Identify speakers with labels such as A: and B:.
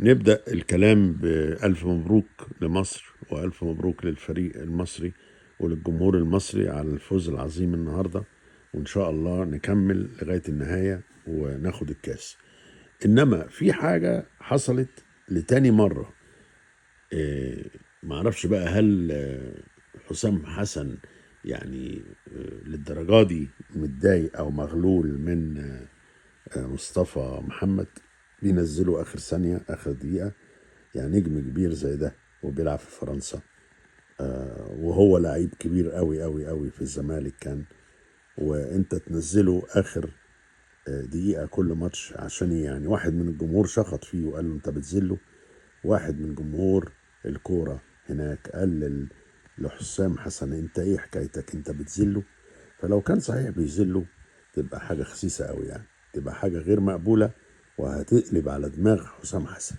A: نبدأ الكلام بألف مبروك لمصر وألف مبروك للفريق المصري وللجمهور المصري على الفوز العظيم النهاردة، وإن شاء الله نكمل لغاية النهاية وناخد الكاس. إنما في حاجة حصلت لتاني مرة، معرفش بقى هل حسام حسن يعني للدرجة دي متضايق أو مغلول من مصطفى محمد، بينزله آخر ثانية آخر دقيقة. يعني نجم كبير زي ده وبيلعب في فرنسا، وهو لعيب كبير قوي قوي قوي في الزمالك كان، وانت تنزله آخر دقيقة كل ماتش عشان يعني واحد من الجمهور شخط فيه وقال له انت بتذله. واحد من جمهور الكورة هناك قال لحسام حسن انت ايه حكايتك، انت بتذله. فلو كان صحيح بيذله تبقى حاجة خسيسة قوي، يعني تبقى حاجة غير مقبولة وهتقلب على دماغ حسام حسن.